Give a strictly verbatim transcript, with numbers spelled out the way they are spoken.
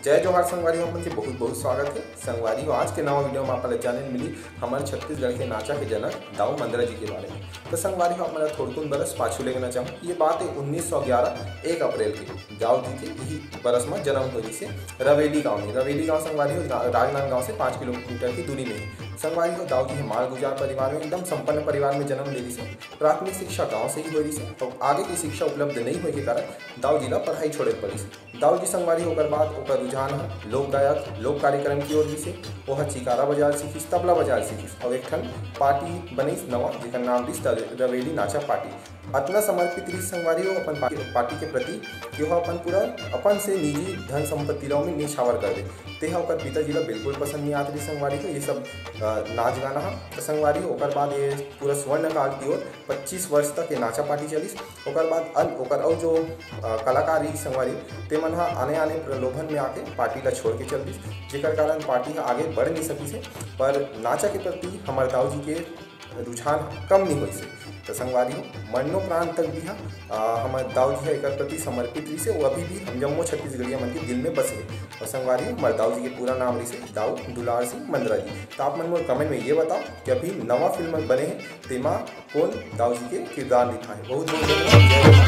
जय जोहार संगवारी हो, आप मन के बहुत बहुत स्वागत है। संगवारी हो, आज के नवा वीडियो में आप मन ला जाने मिली हमर छत्तीसगढ़ के नाचा के जनक दाऊ मंदरा जी के बारे में। तो संगवारी हो, आप मन ला थोड़कुन बरस पाछू लेगना चाहूँ। ये बात है उन्नीस सौ ग्यारह, एक अप्रैल के। दाऊ जी के यही बरस में जन्म होय रहिसे रवेली गांव में। रवेली गांव संगवारी हो, रा-, राजनांदगांव से पाँच किलोमीटर की दूरी में है। संगवारी हो, दाऊ जी ह मालगुजार परिवार में, एकदम संपन्न परिवार में जन्म ले रहिसे। प्राथमिक शिक्षा गांव से ही होय रहिसे, तो आगे की शिक्षा उपलब्ध नहीं होय के कारण दाऊ जी ला पढ़ाई छोड़े पड़िस। दाऊ जी संगवारी हो, ओकर बाद ओकर रुझान ह लोक गायक, लोक कार्यक्रम की ओर रहिसे। ओह चिकारा बजाए ल सीखिस, तबला बजाए ल सीखिस, अउ एक ठन पार्टी बनिस नवा, जेकर नाम रहिस द-, रवेली नाचा पार्टी। अतना समर्पित रहिस संगवारी हो अपन पा-, पार्टी के प्रति कि ओह अपन पूरा अपन से निजी धन संपत्ति ला ओमे निछावर कर दे। तेह ओकर पिताजी ला बिल्कुल पसंद नहीं आत रहिस संगवारी हो ये सब, अ, नाच गाना ह। तो संगवारी हो, ओकर बाद ये पूरा स्वर्ण काल की ओर पच्चीस वर्ष तक ये नाचा पार्टी चलिस। ओकर बाद अन-, ओकर अउ जो, अ, कलाकार रहिस संगवारी, ते मन ह आने-आने प्रलोभन में आके पार्टी ला छोड़ के चल दिस, जेकर कारण पार्टी ह आगे बढ़ नहीं सकिस हे। पर नाचा के प्रति हमर दाऊ जी के रुझान कम नहीं होइस हे। तो संगवारी हो, मरनो प्राण तक भी ह, अ, हमर दाऊ जी ह एकर प्रति समर्पित रहिस हे। वो अभी भी हम जम्मो छत्तीसगढ़िया मन के दिल में बसे हे। और संगवारी हो, हमर दाऊ जी के पूरा नाम रहिस हे दाऊ दुलार सिंह मंदरा जी। तो आप मन मोर comment में ये बताओ कि अभी नवा फिल्म बने हे, तेमा कोन दाऊ जी के किरदार निभाए। बहुत बहुत धन्यवाद। जय जोहार।